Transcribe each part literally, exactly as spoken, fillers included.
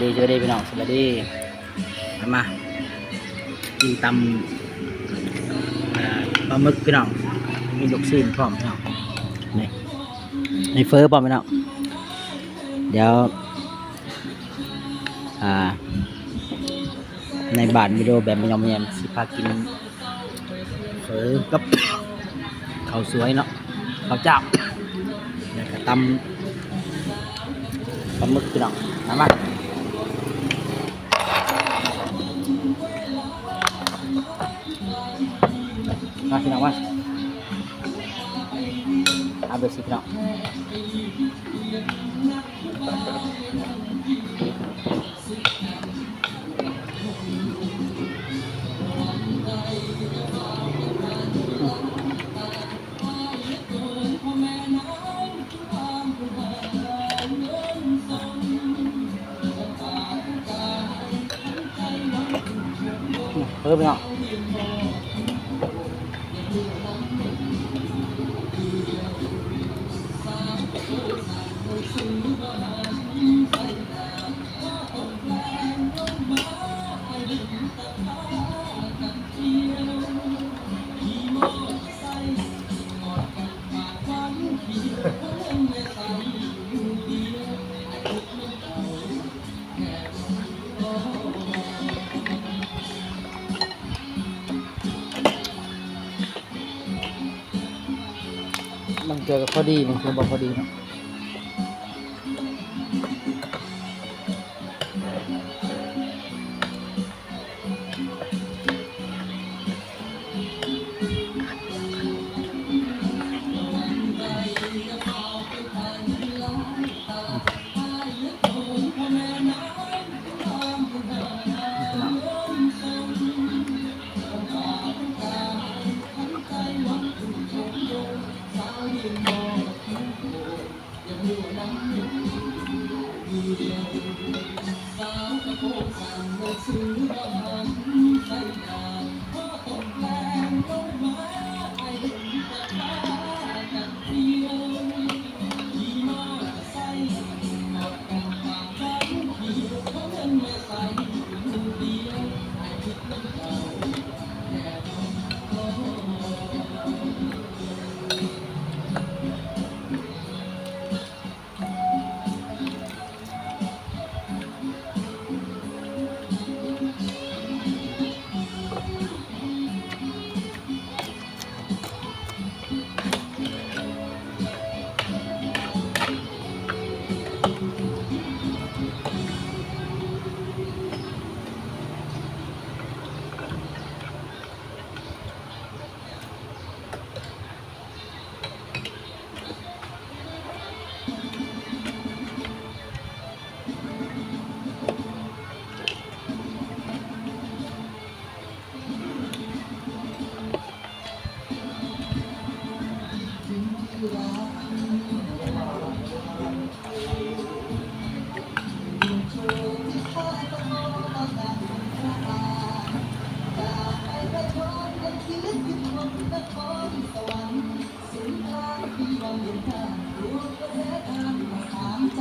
ดี สวัสดีพี่น้อง สวัสดี มา มา กินตำ อ่า ปลาหมึกพี่น้อง มีลูกชิ้นพร้อมพี่น้อง นี่ มีเฟอพร้อมพี่น้อง เดี๋ยว อ่า ในบ้านวิดีโอแบบยอมแยมสิพากิน เฟอกับ ข้าวสวยเนาะ ข้าวเจ้า แล้วก็ตำปลาหมึกพี่น้อง มา มา มาพี่น้องมา เอาไปสิพี่น้อง เออพี่น้อง บางเทื่อก็พอดี บางเทื่อบ่พอดีเนาะ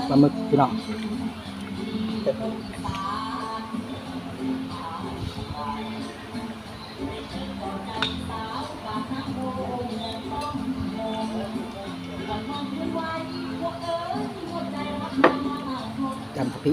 ปลาหมึกพี่น้อง จำกะปิ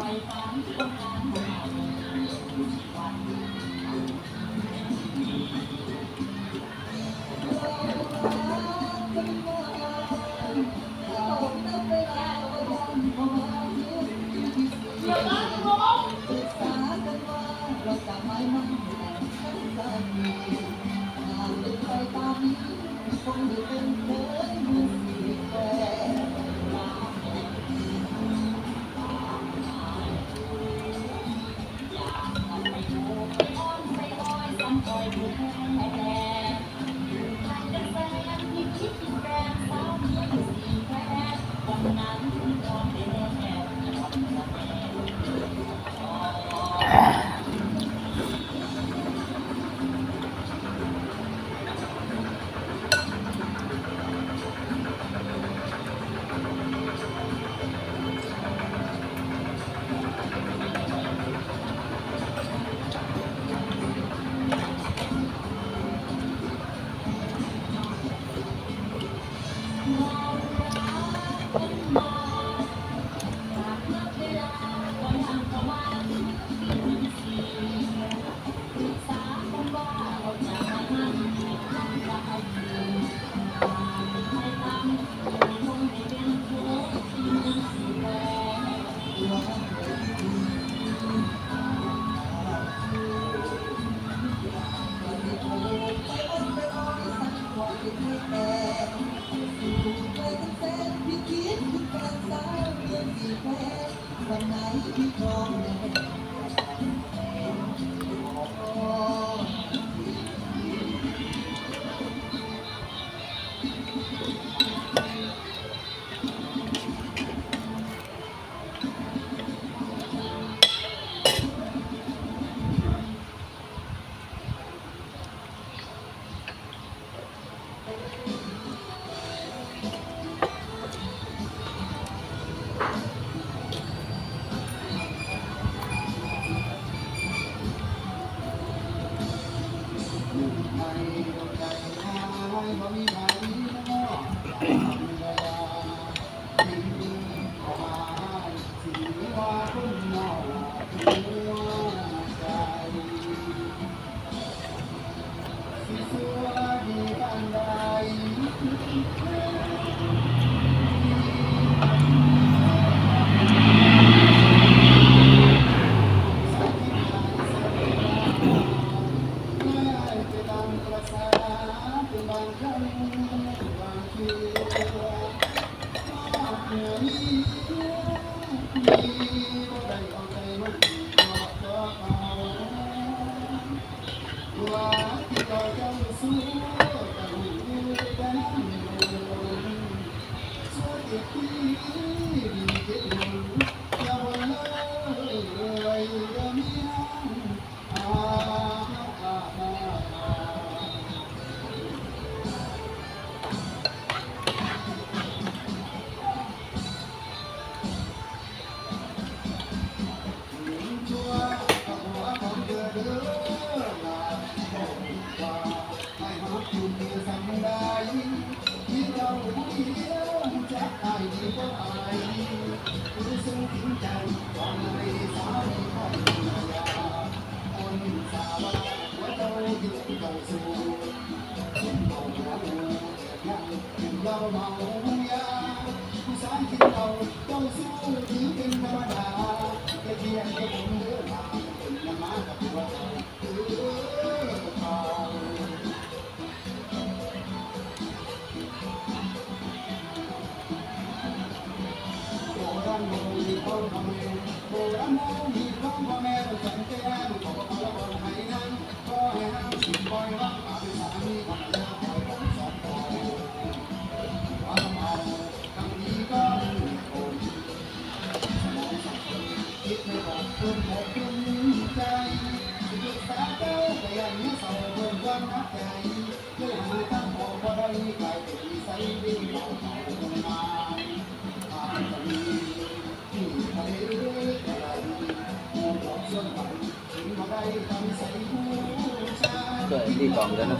ก็รีบบอกแล้วนะ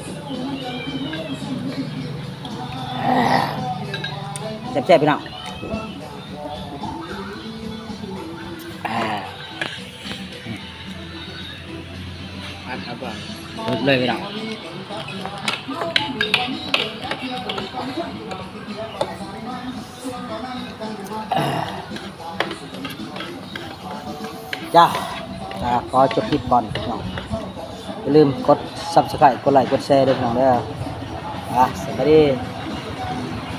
แซ่บๆพี่น้อง อ่า อัดเอาก่อน หมดเลยพี่น้อง จ้า อ่า ขอจบคลิปก่อนพี่น้อง อย่าลืมกด Subscribe กดไลค์ กดแชร์ด้วยพี่น้องเด้อ อ่ะ สวัสดี